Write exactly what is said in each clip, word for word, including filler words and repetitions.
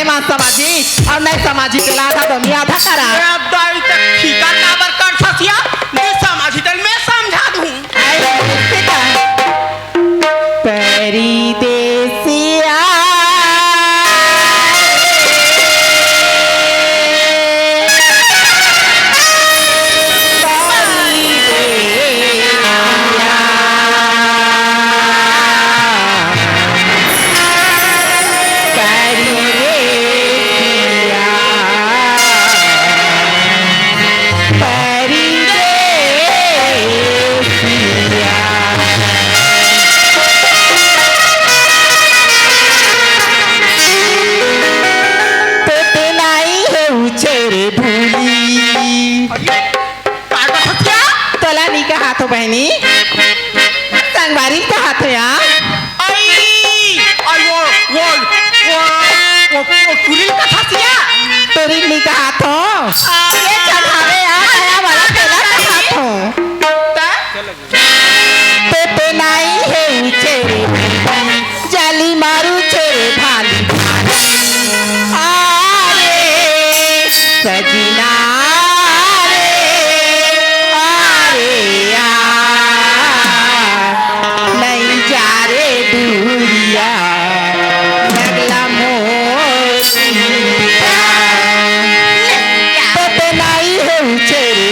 मा समझी अउ नहीं समझी तेला आधा दमी आधा करा। अरे दाई, त फिकर काबर करथस या? नहीं समझी तेला मैं समझा दूं। आई, ठीक है। परदेसिया। तोते नाई हे उछेरे भूली। अरे, का कथस या? तोला नी कहाथों बहिनी, संगवारी कहाथों या। आई, आई, वो, वो, वो, वो, वो टुरी ल कथस या? टुरी ल नी कहाथों। आ, ये चढ़ावे आ, आया वाला तेला कहाथों। ता? तोते नाई हे उछेरे, जाली मारू छेरे भाली। आरे सजना रे, आरे आ, नहीं जा रे दूरिया, लगला मोर। तोते नाई हे उछेरे।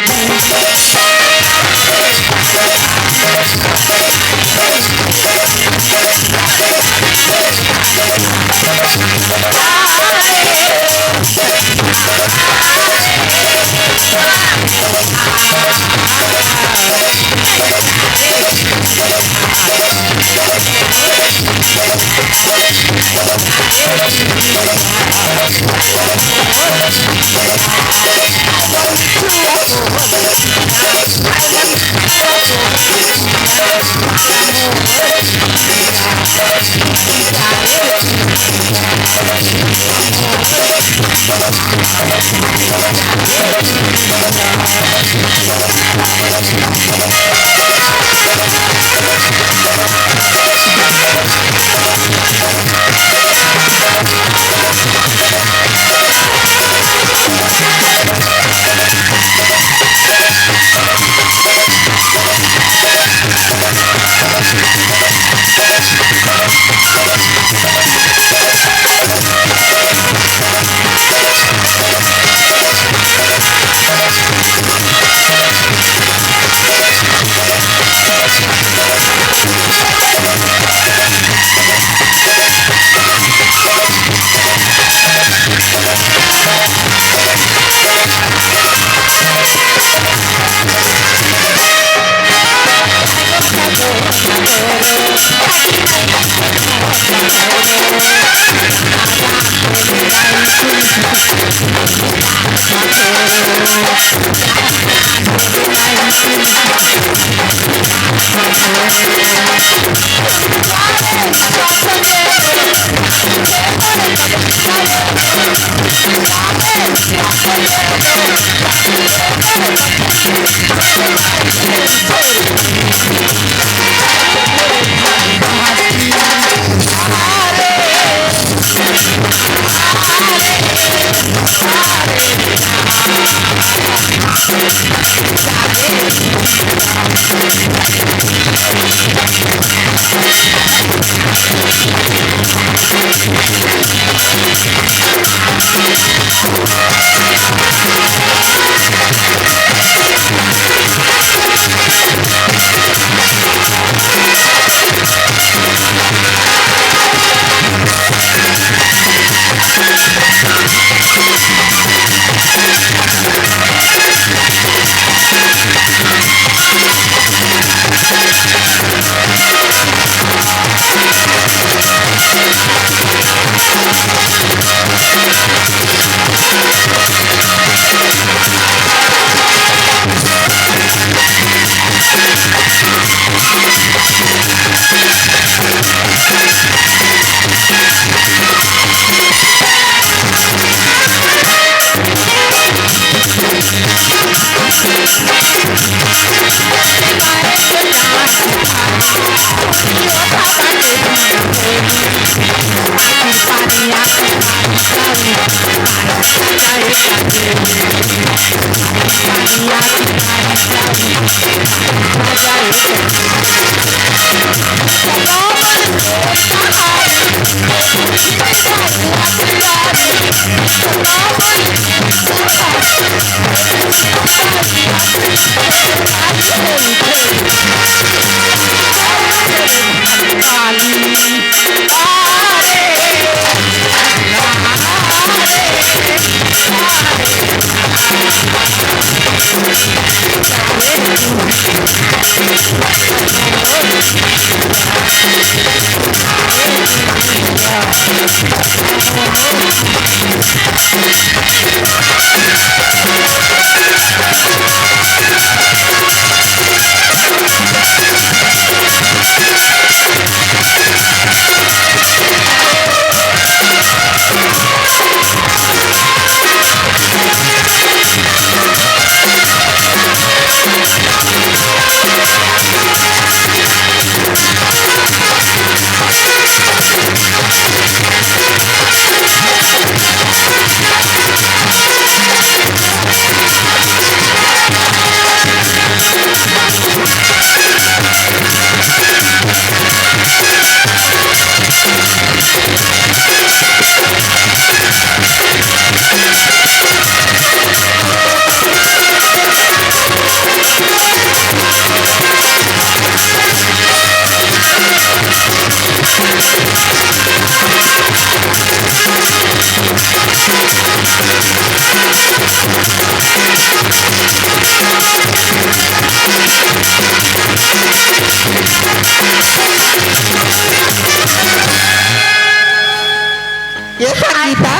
ये संगीता,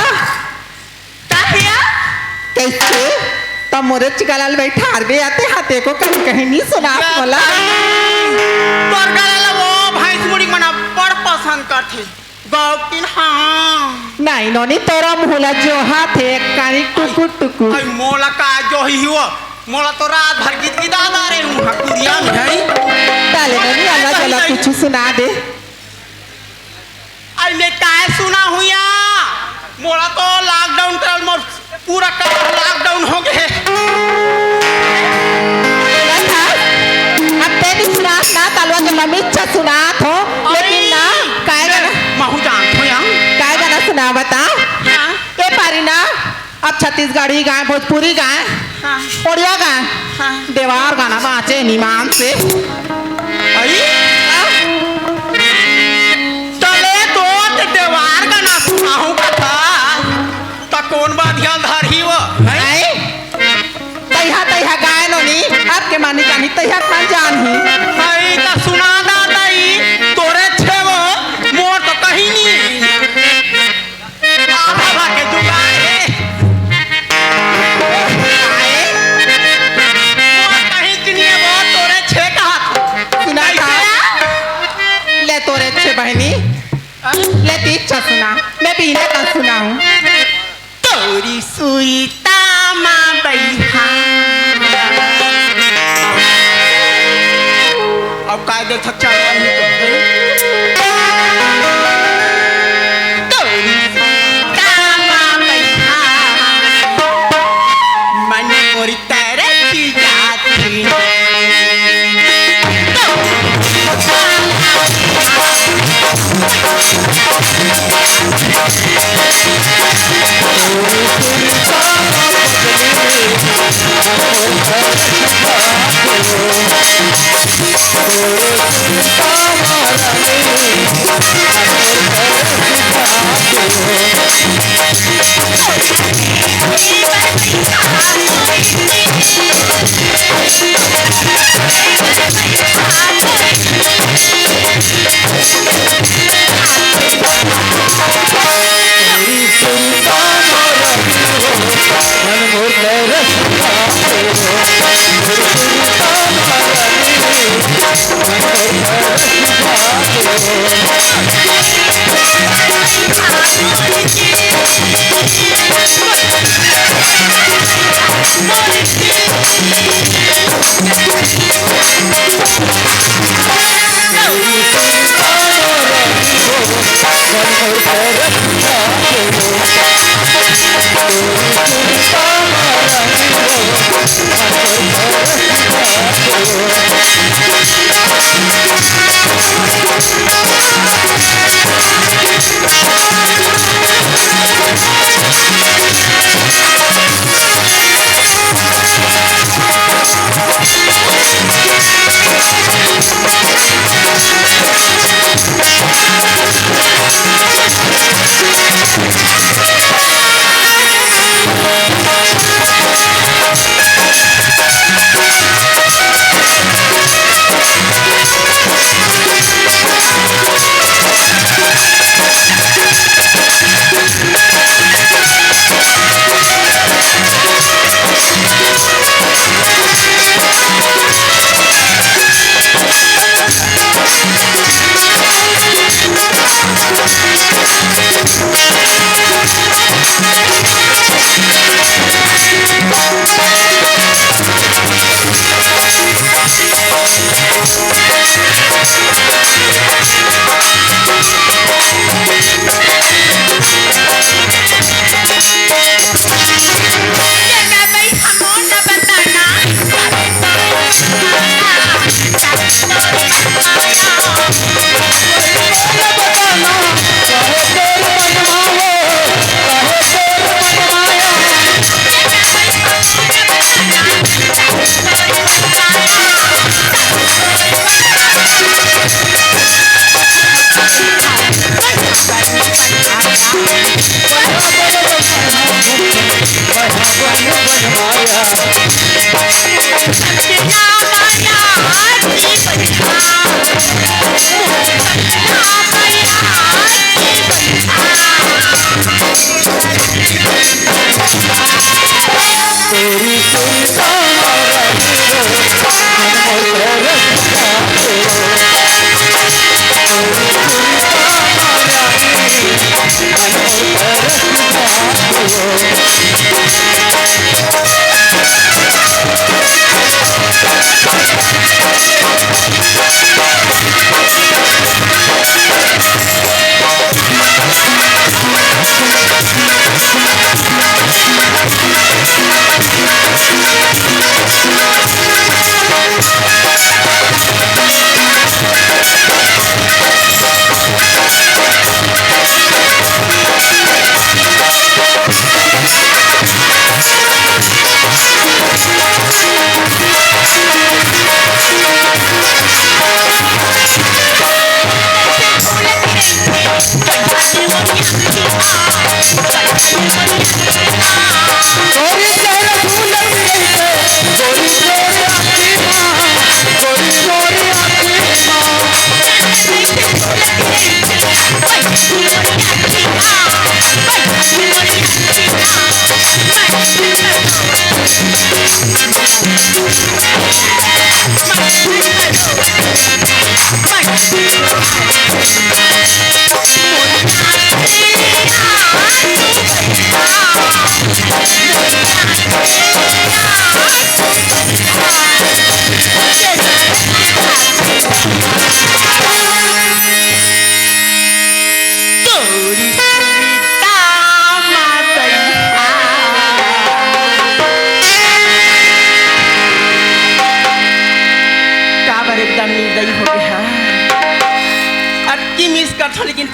का भैया? कइसे? त मोरे चिकालाल बइठार बे आते हाथे को कहीं कहीं नहीं सुना या मोला। ताई, तोर गाना ला वो भैंस मुड़ी मन अब्बड़ पसंद करथे। गौकिन हाँ। नहीं नोनी, तोरा मुहला जो हाथे कानी टुकुर टुकुर। अई मोला का जो ही हुआ, मोला तो रात भर गीत गीत आता रे हूँ कुरिया में है। ताले नोनी, अल्लाह जला कुछ सुना दे। अरे मैं काय सुना हुआ? मोला तो lockdown कर, मोर पूरा का lockdown हो गए। सुनत हस? अब ते भी सुनात ना, तलवा के मम्मी अच्छा सुनात हो, लेकिन ना, काय गाना? महू जानत हो या? काय गाना सुना बता? हाँ। ए पारी ना, अब छत्तीसगढ़ी गाए, भोजपुरी गाए, हाँ। उड़िया गाए, हाँ। देवार गाना बाँचे निमान से। अई? हाँ। तले तो ते देवार गाना सुनाहूँ कथा, त कौन बात ध्यान धरही वो, हैं? आई? तैहा, तैहा गाए नोनी, आपके मानी जानी, तैहा खान जान ही। अई, त सुना दा तई, तोरे छेवो, मोर तो कहीं नहीं। आहा, के जुगाड़ हे। आए। वो कहीं चिनिए, वो तोरे छे कहा। सुना था। कैसे? ले तोरे छे बहनी। हाँ? ले ती इच्छा सुना। मैं भी इन्हें का सुनाऊं। तोरी सुई तामा बइहा। अब काय दे थक चालवा नहीं तो। तोरी सीता माँ बैठा, मन मोरी तरसी जाती।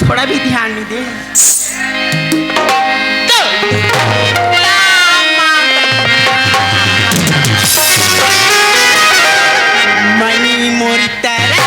थोड़ा भी ध्यान नहीं दे। मनी मोरी तेरा।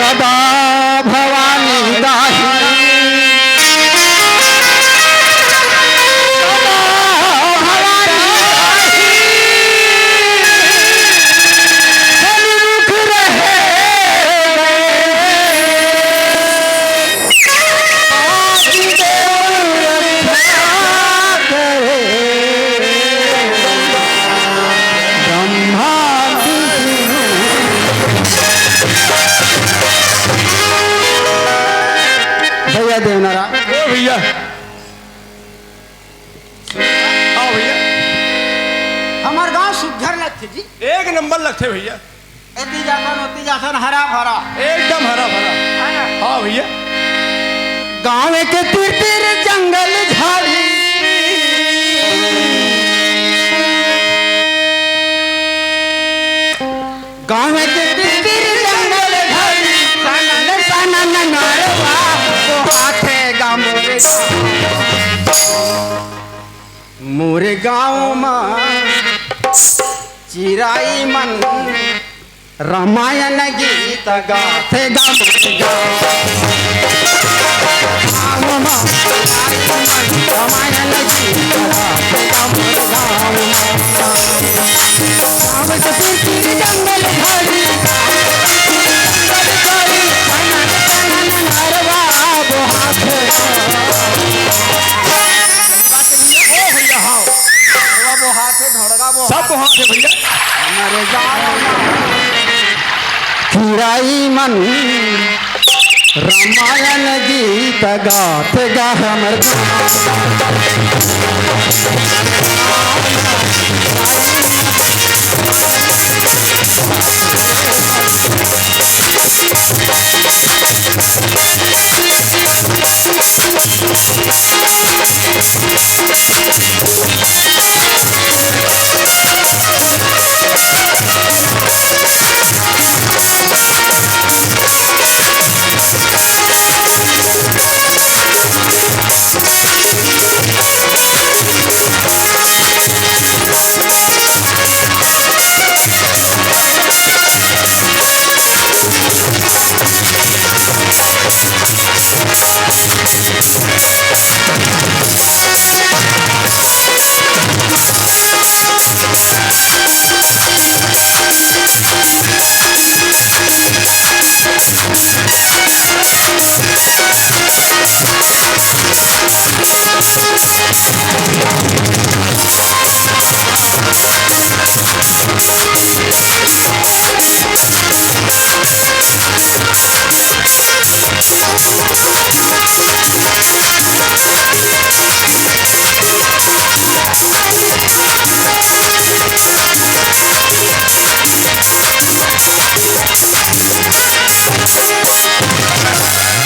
सदा भवानी दाहिनी। सदा भवानी दाहिनी। सन्मुख रहे। भैया देवनारा। ओ भैया। आओ भैया। हमर गांव सुघर लगथे जी। एक नंबर लगथे भैया। एती जाथन, ओती जाथन, हरा भरा। एकदम हरा भरा। है ना? हाँ भैया। गाँव के तीर तीर जंगल झाड़ी। गाँव के तीर तीर जंगल झाड़ी। सनन सनन नरवा, ओ हाथे गा मोरे गाँव। मोरे गाँव मा चिराई मन रामायण गीत गाथे गा मोर गाँव। गाँव मा रामायण गीत गाथे गा मोर गाँव मा। गाँव के तीर तीर जंगल झाड़ी, जंगल झाड़ी, सनन सनन नरवा बोहाथे। ओ भैया, हाँ। नरवा बोहाथे, ढोड़गा बोहाथे। सब बोहाथे भैया। हमर गाँव मा चिराई मन रामायण गीत गाथे गा हमर गाँव।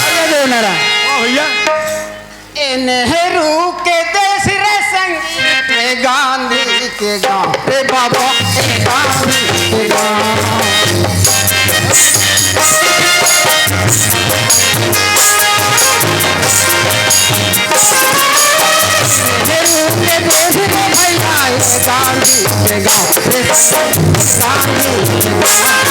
अरे देवनारा। वाह भैया। ए नेहरू के देश रे संगीत, ए गांधी के गांव रे बाबा, ए गांधी के गांव। नेहरू के देश रे भैया, ए गांधी के गांव रे, गांधी के गांव।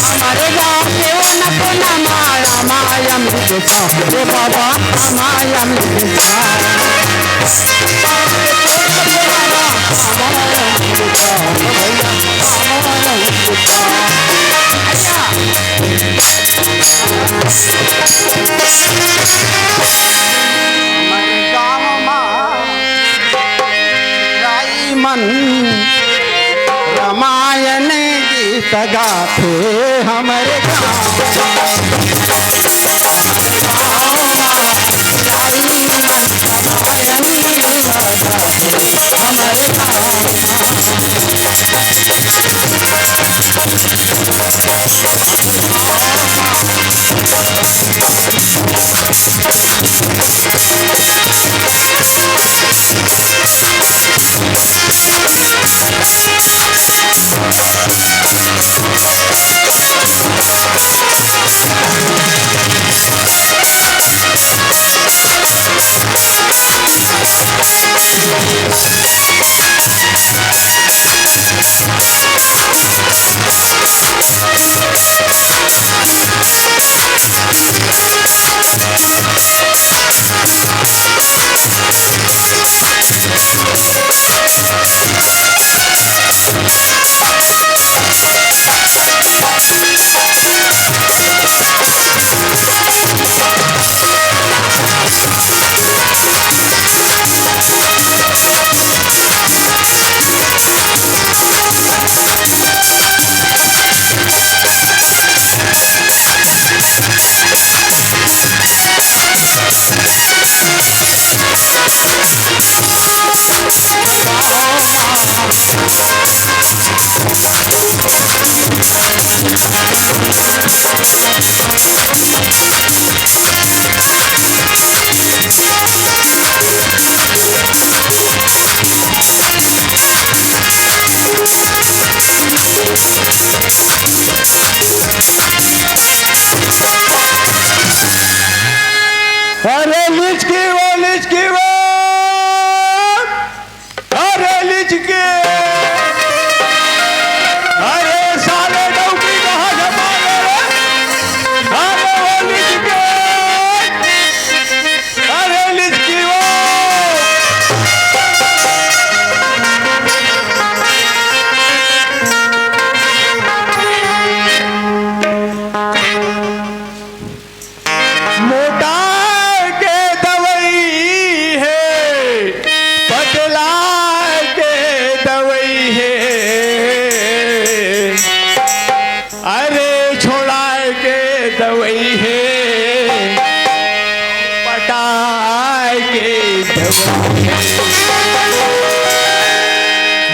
हमारे गाँव के वो न कोना माया, माया में देखा, रे बाबा, माया में देखा। मन रामायण गीत गाथे हमरे गाँव। अरे लिचकी वो, लिचकी वो, अरे लिचकी, अरे साले डौकी कहाँ से मारे रे? अरे वो लिचकी, अरे लिचकी वो। मोटा के दवई हे, पतला के दवई हे, अरे छोड़ा के दवई हे, पटा के दवई हे।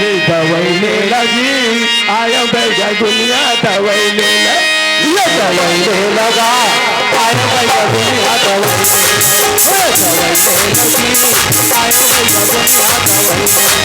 ये दवई ले लगी, आया बैगा दुनिया दवई ले ले। ये दवई ले लगा, आया बैगा दुनिया दवई ले ले। ये दवई ले लगी, आया बैगा दुनिया दवई ले ले।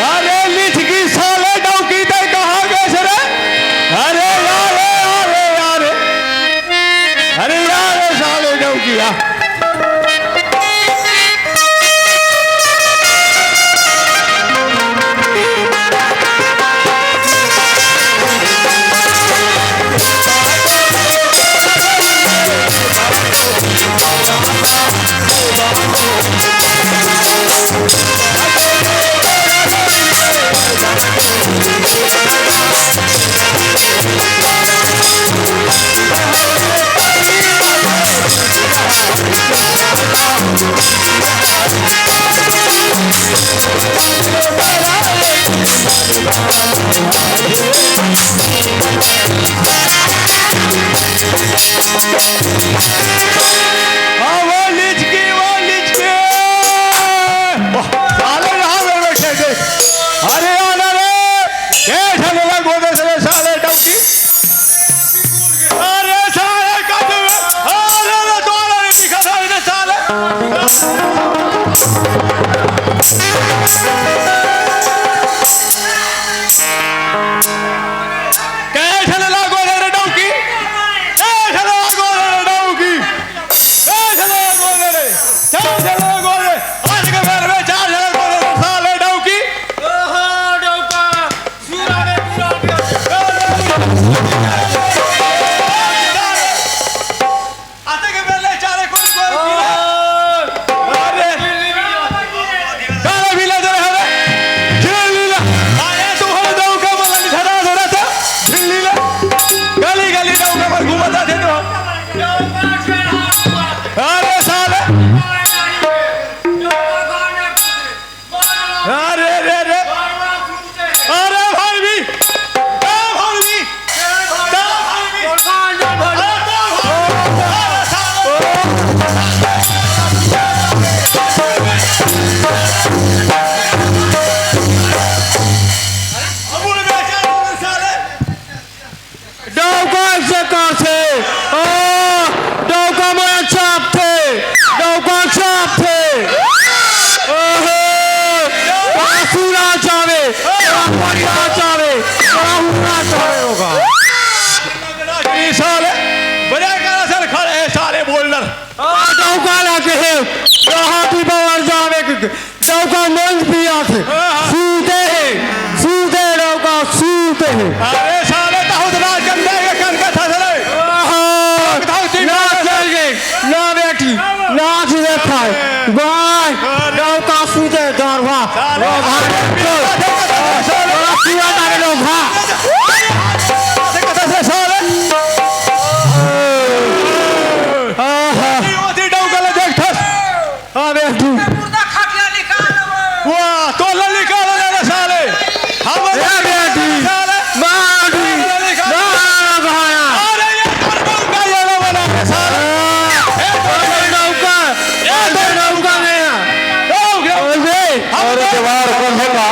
अरे लिचकी साले डौकी, तैं कहाँ गेस रे? अरे यार, अरे यार, अरे यार, साले डौकी आ। हाँ, वो लिचकी, वो लिचकी। वाह, साले यहाँ पे बैठे थे। अरे आना रे, कैसे लगा गोदे से साले डौकी। अरे साले का तो, अरे रे, तो अरे दिखा था इन्हें साले। कैसे लागो रे डौकी? कैसे लागो रे डौकी? कैसे लागो रे? अरे साले, अरे रे रे, अरे भाई भी, ए भाई भी, ए भाई भी, अरे भाई भी, अरे साले। डौका से काथे, आ, डौका मोला चापथे, डौका चापथे। ओहो, कासू ना चावे, कासू ना चावे, कासू ना चावे होगा। ये साले, बड़े काला सर खड़े हैं साले बोल्डर। आ, डौका ला के है, कहाँ की बवर जावे, डौका मंद पियाथे। हाँ, हाँ। सूते हे, सूते डौका, सूते हे। अरे साले, तहु तो नाच कर देगा, कन का था साले। आहा। तहु तो नाच कर दे, ना बेटी, नाच देखा है। बाय, अरे। डौका सूते, दरवा। साले। ओ भाई, चल। साले। पूरा तारे लोग, हाँ। साले। आहा। ये होती डौका ले देख था। अबे तू। मुर्दा खटिया निकाल लो। वाह, तो ले निकाल ले रे साले। हम ए बेटी, साले। मार दी। ले निकाल। मार भाया। अरे ये डौका ये लो बना के साले। हाँ। ए, अरे डौका, ए, अरे डौका गया। डौका। अरे, हम अरे दीवार को फेंका।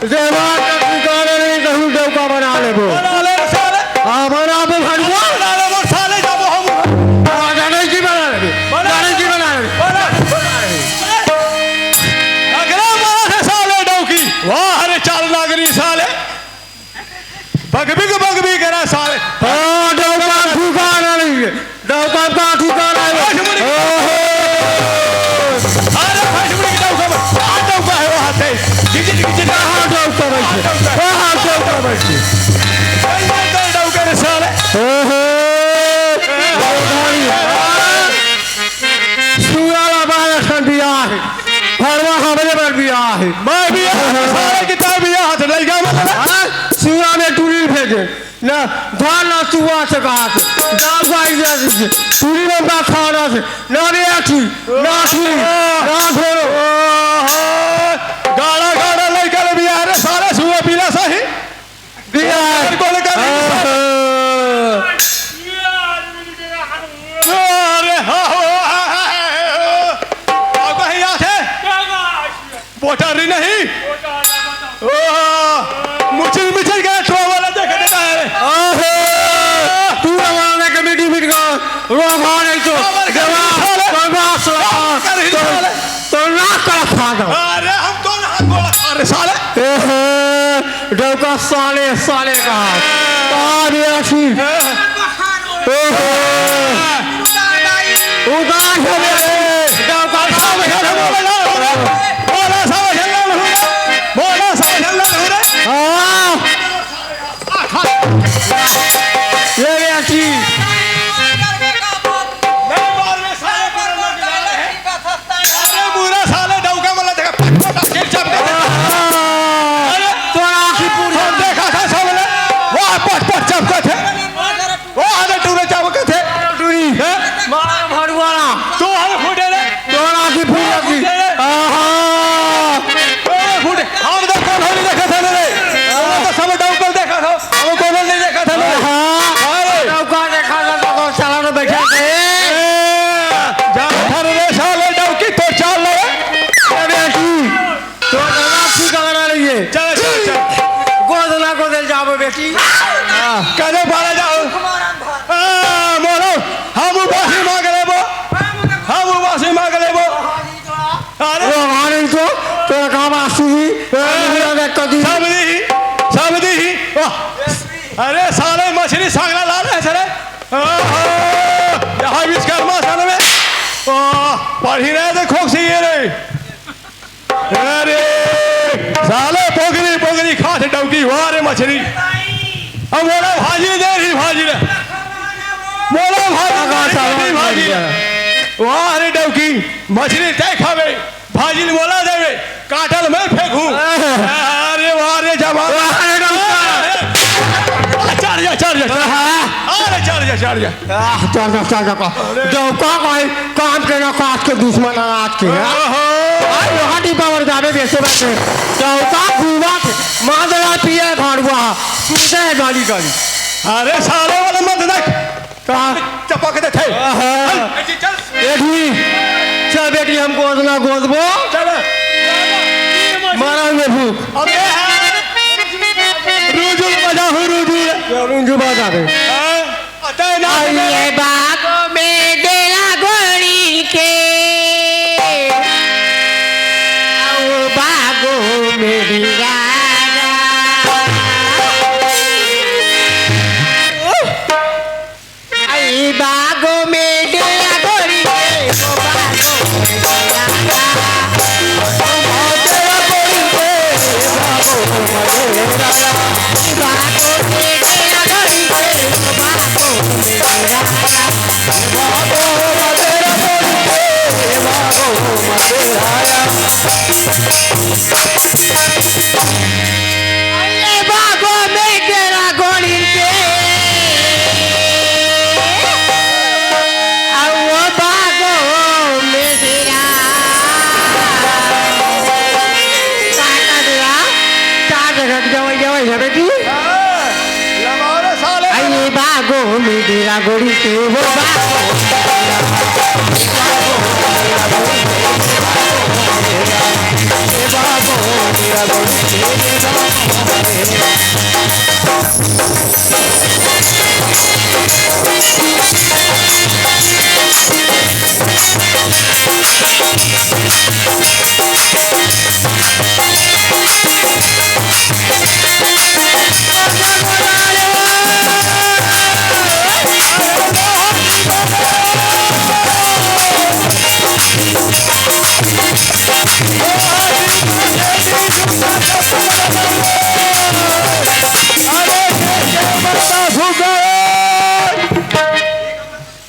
देवार का ठिकाना नहीं, कहूँ डौका बना लेबो। बना ले साले। हाँ, बना दे भड़ुआ। बना ले वो साले, जाबो हम। हाँ, जाने की बना लेबे। बना। जाने की बना लेबे। बना। अगला मारा थे साले डौकी। वाह रे चाल नागरी साले। बगबिग बगबिग करा साले। हाँ, डौका ठिकाना नहीं है। डौका का ठिकाना है। भाई, मुड़ी। ओहो। अरे, भाई, मुड़ी की डौका में। कहाँ डौका है वहाँ से? गिजिट, गिजिट। कहाँ डौका बैठे? कहाँ डौका बैठे? कहीं नहीं तो डौका रे साले। ओहो। सुरा ला बारह खन बिया है। भरवा हमरे बर बिया है। मैं बिया है, साले की तरह बिया है, तो लड़का मतलब। हाँ, सुरा में टूरी भेजे। ना, धान ना सुआ से कहा से, ना गाय ना दीजिए, पूरी लंबा खाना से, ना बेटी, ना खीरी, ना घोड़ो। गाड़ा, गाड़ा लइका ले बिया रे, साले सुआ पीला सही। बिया है। कौन कर रही है? हाँ। अरे, हाँ, हो, हाँ, हाँ, हाँ, हाँ, हाँ। अब कहीं याद है? बोटारी नहीं। ओह, मुचुर मुचुर के तो वाला देख देता है। ओहो, तू वाला के मीठी मीठी का रोगा नहीं तो। अरे, देवा, साले। बर्बाद साला। अरे, तो, साले। तो नाक का खा दो। अरे, हम तो नाक वाला खा रहे, साले। ओहो, डौका साले, साले का। अरे, अच्छी। ओहो। उदास हो गया रे। डौका सावधान हो, बोला, बोला, बोला, सावधान हो रे। बोला, सावधान हो रे। हाँ। ये गया की। नहीं मार में साले, पूरा लग रहा है। अरे, बुरा साले, डौका वाला देखा, पट, पट, आखिर चपका। हाँ। अरे, तोरा आँखी पूरी। हम देखा था सामने, वाह, पट, पट, चपका थे। ओ, आधा टूरे चावल का थे। टूरी। हैं? मारा भड़ुआना। तू हर फुटे रे। तोरा की फुटे की। फुटे रे। आहा। अरे फुटे। हम तो कौन होली देखा था रे? हम तो सब डौकल देखा था। हम कौन नहीं देखा था रे? हाँ। अरे। डौका देखा था तो कौन साला तो बैठा थे। ए, जा घर रे साले डौकी तो चाल ले। अरे की। तो नमाज ठीक करा रही है। चल, चल, चल। गोद ना गोदल जाबो बेटी। हाँ, कदे पारा जाओ? हाँ, मोरो, हम उपासी मांग लेबो। हम उपासी मांग लेबो। अरे। वो हमारे तो, तो काम आसी ही। हाँ। हम लोग एक कदी। सब दी ही, सब दी ही। वाह। अरे साले मछली सांगला ला रहे सरे। ओहो, यहाँ विश्वकर्मा सन में। वाह, पढ़ी रहे थे खोक से ये रे। अरे, साले पोगरी, पोगरी खात डौकी, वाह रे मछली। अब मोला भाजी दे रही, भाजी रे। मोला भाजी दे रही, भाजी रे। वाह रे डौकी, मछली तय खावे, भाजी मोला देवे, काटल मैं फेंकू। अरे वाह रे जवान। वाह रे डौका। चढ़ जा, चढ़ जा, चढ़ जा। हाँ। अरे चढ़ जा, चढ़ जा। आह, चढ़ जा, चढ़ जा, का। अरे। डौका कोई काम के ना, काज के दुश्मन अनाज के, हाँ? ओहो। अरे, लोहा डिब्बा बर जाबे बेचे बर के। डौका घूमत, मादरा पिए भाड़ुआ, सुनते हैं गाली गाली। अरे, साले वाले मत देख। का? चपक देथे। आहा। चल, बेटी, चल। ए ढी, चल बेटी, हम गोदना गोदबो। चल। मरल में भूख। अबे हाँ। रुजुल बजा हो, रुजुल। रुजुल बजा दे। हाँ। अतः ना आइए बागों में डेरा गोड़ी के, आओ बागों में डेरा। आई बागों में डेरा गोड़ी के, ओ बागों में डेरा। बागों में डेरा गोड़ी के, ओ बागों में डेरा। अरे बागों में डेरा गोड़ी के, आओ बागों में डेरा। का कर दिया? चार जगह की दवाई, दवाई है बेटी। हाँ, लगाओ रे साले। अरे बागों में डेरा गोड़ी के, वो बागों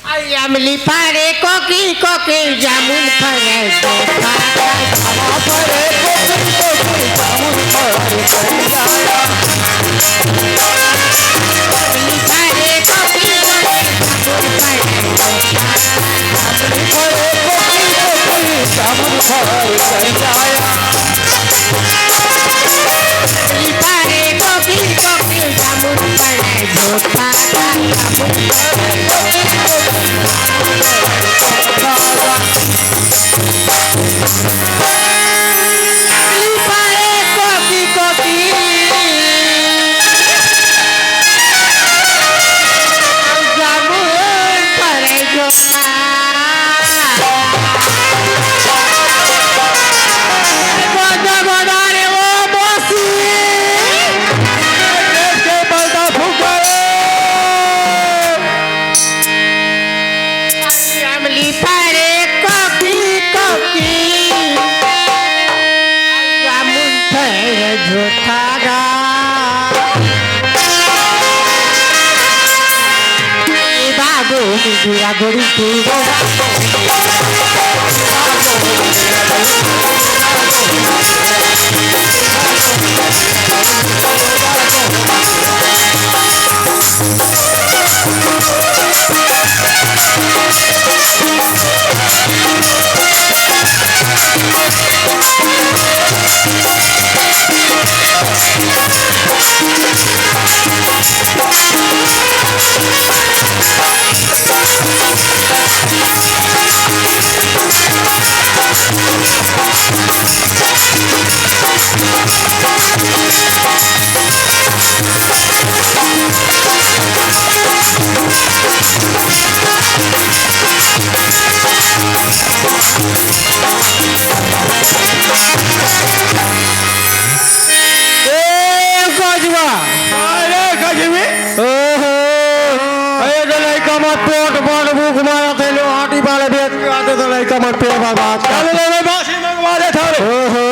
अरे, अमली फरे कोकी कोकी, जामुन फरे कोका। अमली फरे कोकी कोकी, जामुन फरे कोका। अमली फरे कोकी कोकी, जामुन फरे झोटागा। ए बाबू, मेरा गोरी के ए, कजवा। अरे, कजवी। ओहो। अरे, तो लइका मत पेट बड़ भूख मारा थे, लो हाटी वाले बेच के आते तो लइका मत पेट बर्बाद कर। चल, ले, ले, बासी मंगवा दे थारे। ओहो।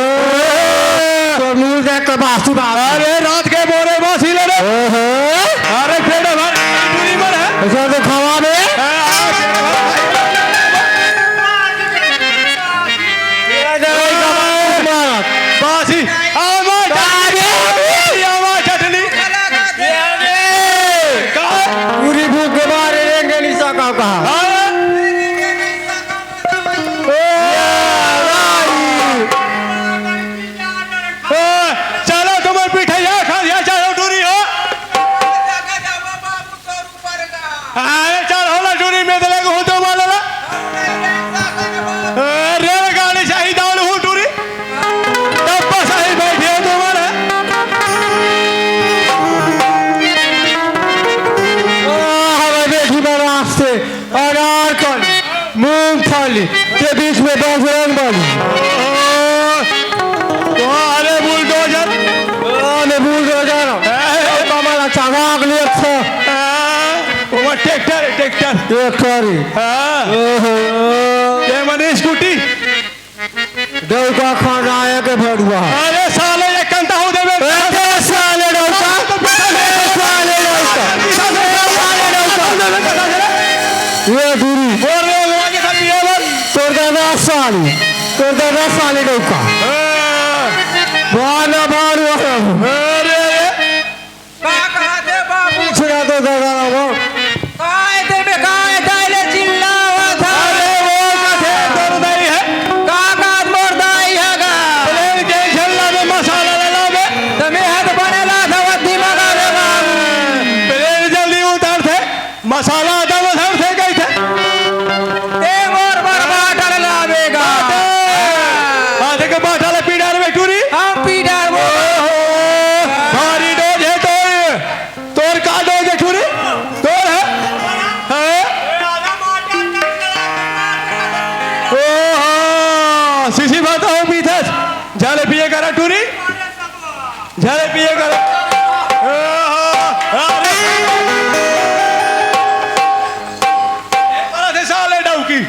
तो मुंह देख के बासी बात। अरे, रात के बोरे बासी ले रे। ओहो। अरे, पेट भर, पूरी भर है। ऐसा तो खावा दे। हाँ, हाँ, पेट भर। बासी। आमा चटनी। आमा चटनी। का? पूरी भूख के मारे नारकन, मूंगफली, के बीच में बजरंग बली। ओहो, तो अरे बुलडोजर। हाँ, मैं बुलडोजर हूँ। ए, कमला चढ़ा के लिए अच्छा। हाँ, वो ट्रैक्टर है, ट्रैक्टर। ट्रैक्टर ही। हाँ। ओहो। ये मने स्कूटी। डौका खौंडाए के भड़ुआ। अरे साले, एक कंटा हो देबे। अरे साले डौका। अरे साले डौका। साले डौका। ये दूरी। बोल रे, बोल रे, बोल रे। तोर दादा साले। तोर दादा साले डौका। हाँ। बाना बारू। अरे, अरे। का कहत हे बाबू? पूछ रहा तो दादा बाबू। काय ते बे काय दाई ले चिल्लावत हे? अरे वो कथे तोर दाई हे? का कहत मोर दाई हे गा? प्लेन के झल्ला में मसाला ले लाबे। त मैं हाथ बने ला था वो दिमाग आ रे बाबू। प्लेन जल्दी उतार थे, मसाला आता उतार थे कही थे। ए मोर बर बाटल लाबे गा। बाटल। हाथे के बाटल पीडार में टूरी। हम पीडार वो। ओहो, भारी डोज हे तोर। तोर का डोज हे टूरी? तोर हे? हैं? ओहो, सीसी भाता हो पीथस। झाले पिए करा टूरी। झाले पिए करा। ओहो, अरे। ए, परत हे साले डौकी।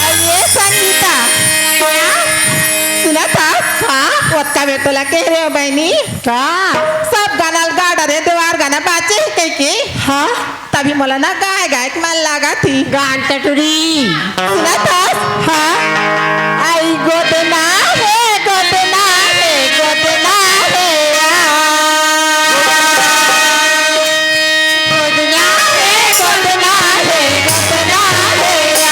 अरे संगीता, सुनत हस? हाँ? ओतका बेर तोला कहे रेहेंव बहिनी। का? सब गाना ल गा डरे, देवार गाना बाचे हे कहिके। हाँ? तभी मोला ना गाए गाए के मन लागत हे। गा न टटुरी। सुनत हस? हाँ। आई गोदना हे, गोदना हे, गोदना हे, आ। गोदना हे, गोदना हे, गोदना हे, आ।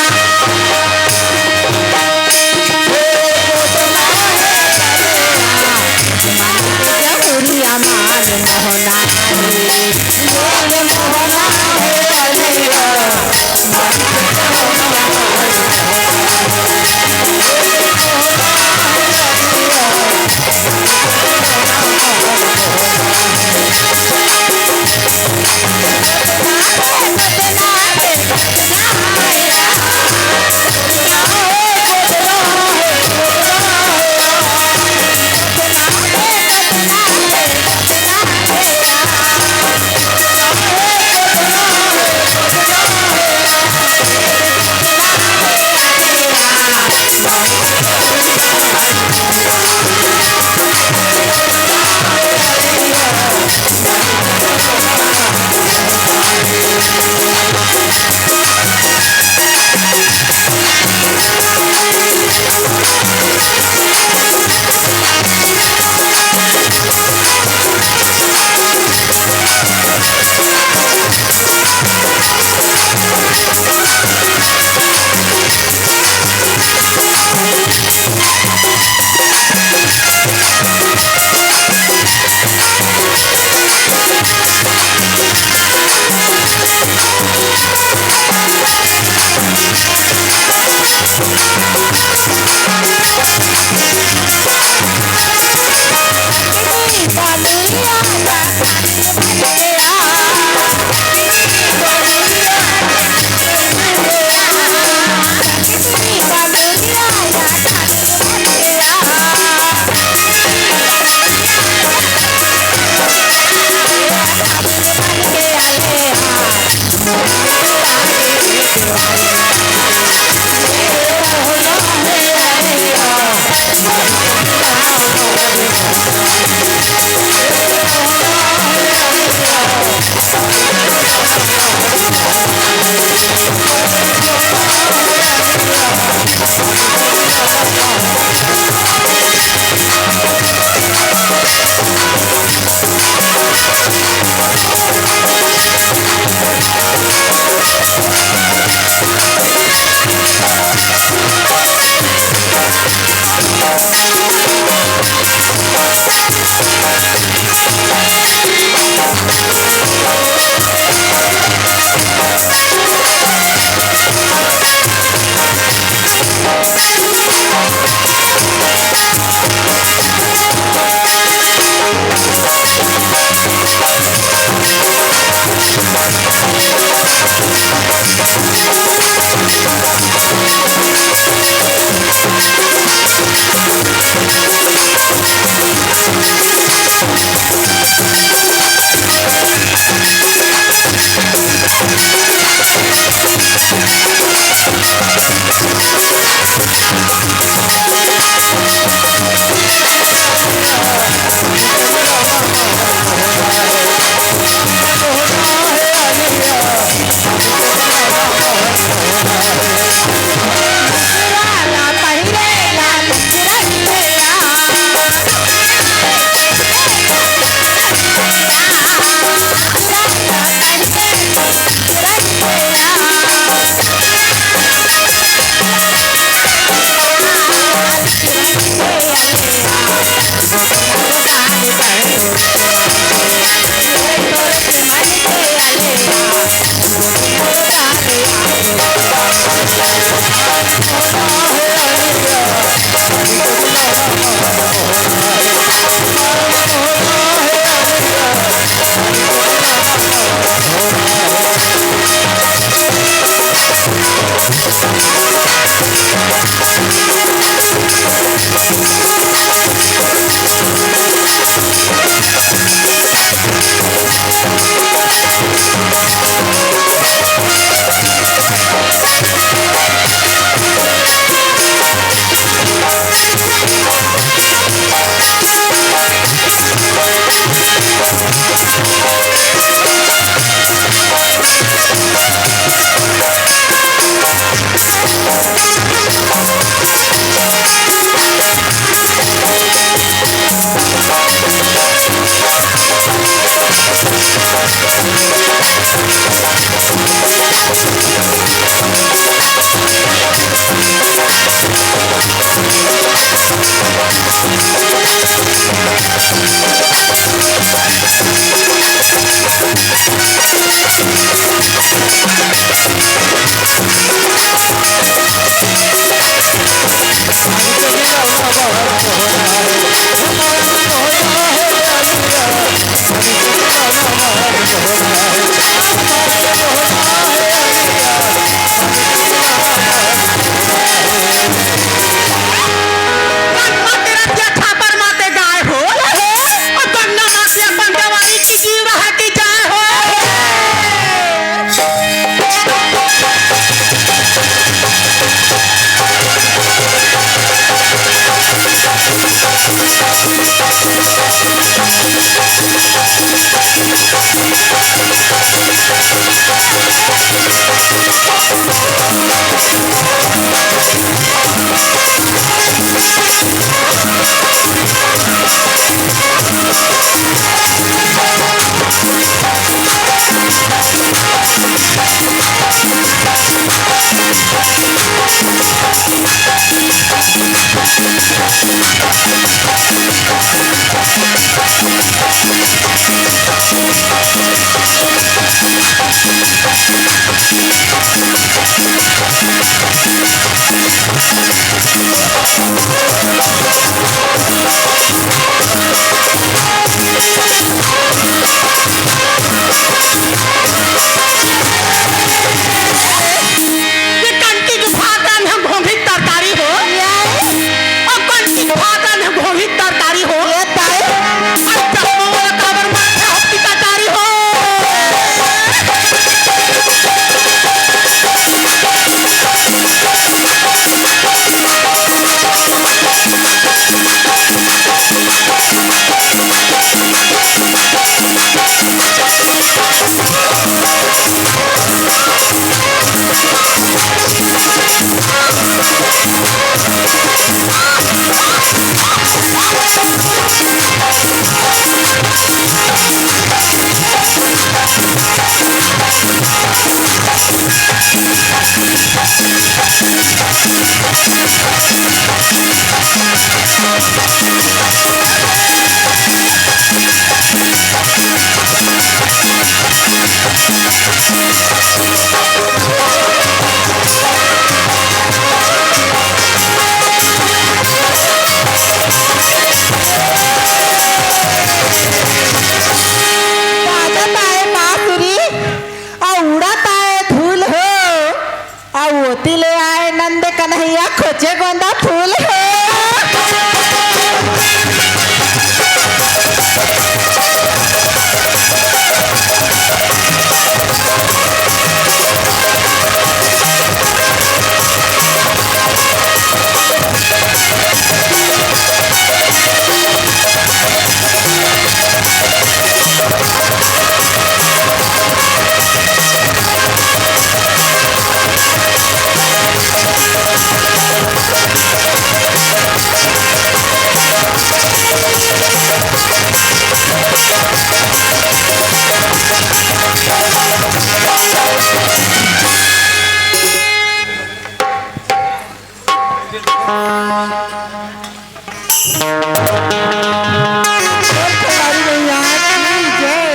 बोल खंडारी मैया की जय।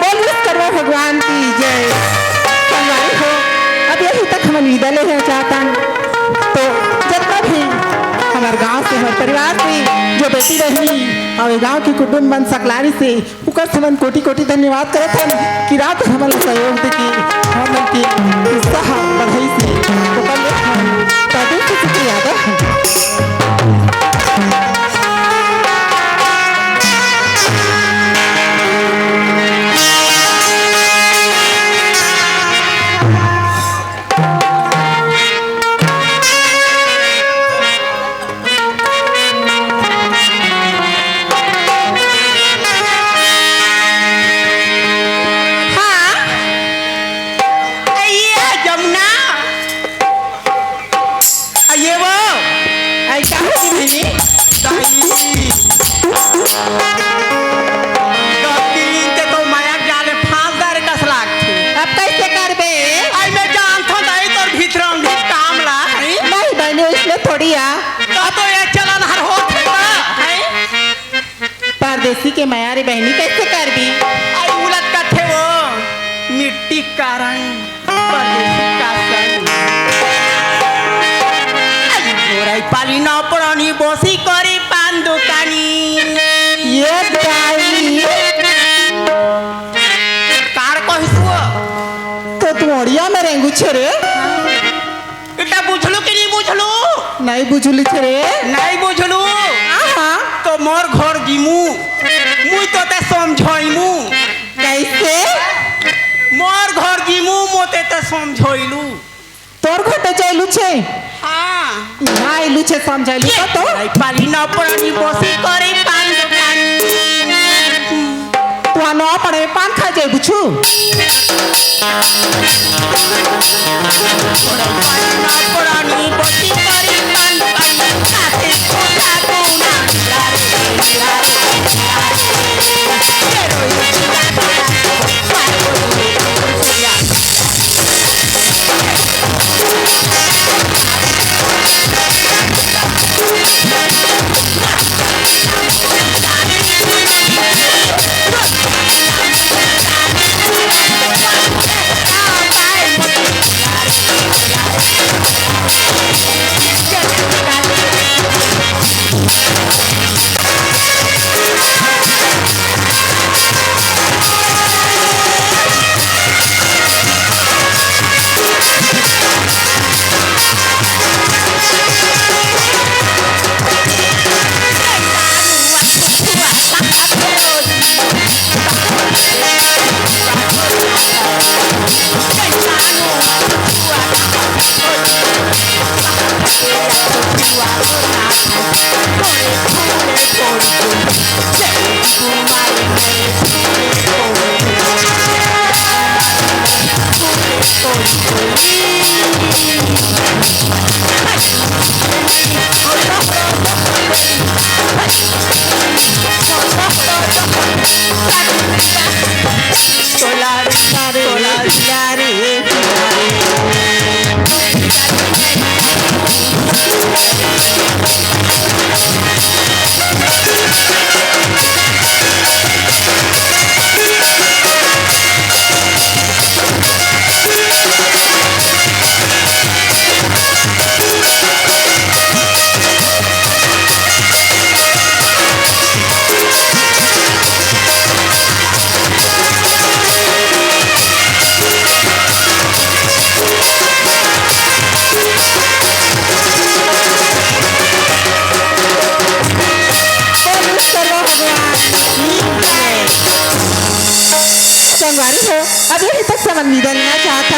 बोल विश्वकर्मा भगवान की जय। संगवारी हो, अब यही तक हमन विदा लेहे चाहतन। तो जतना भी हमर गांव से, हमर परिवार से जो बेटी बहिनी अउ ए गांव के कुटुंब मन सकलारी से उकर से हमन कोटि कोटि धन्यवाद करत हन कि रात हमन ला सहयोग देके हमन के उत्साह बढ़ाइस हे। ओकर ले हमन का दिल से शुक्रिया अदा। हाँ, ये जमुना, ये वो, ऐसा है कि नहीं? दाई, गलती ते तो माया जाले फांस डारे कस लागथे। अब कैसे करबे? आई मैं जानथों दाई तोर भीतरम भी काम ला, हैं? नहीं बहनी, इसमें थोड़ी आ। तो, तो ये चलन हर होत हे ना, हैं? परदेसी के मया रे बहनी, कैसे करबी? आई उलट कथे वो, मिट्टी कारण परदेसी का संग। आई गोराई पाली नौ परानी बोसी करी पान दुकानी। ये दाई। कार कहिसुआ। तो तू ओड़िया में रेंगू छे रे? इटा बुझलू कि नहीं बुझलू? नहीं बुझली छे रे। नहीं बुझलू? हाँ, हाँ। तो मोर घर जीमू, मुई तो ते समझाईमू। कैसे? मोर घर जीमू, मोते ते समझाईलू। तोर घर ते जाइलू छे? हाँ। यहाँ आइलू छे समझाइलू का तो? नहीं पाली ना पड़नी बोसी करे पान दुकान। तू आ नवा पड़े पान खा जाए बुझू। संगवारी हो, अब यही तक से हमन विदा लेना चाहत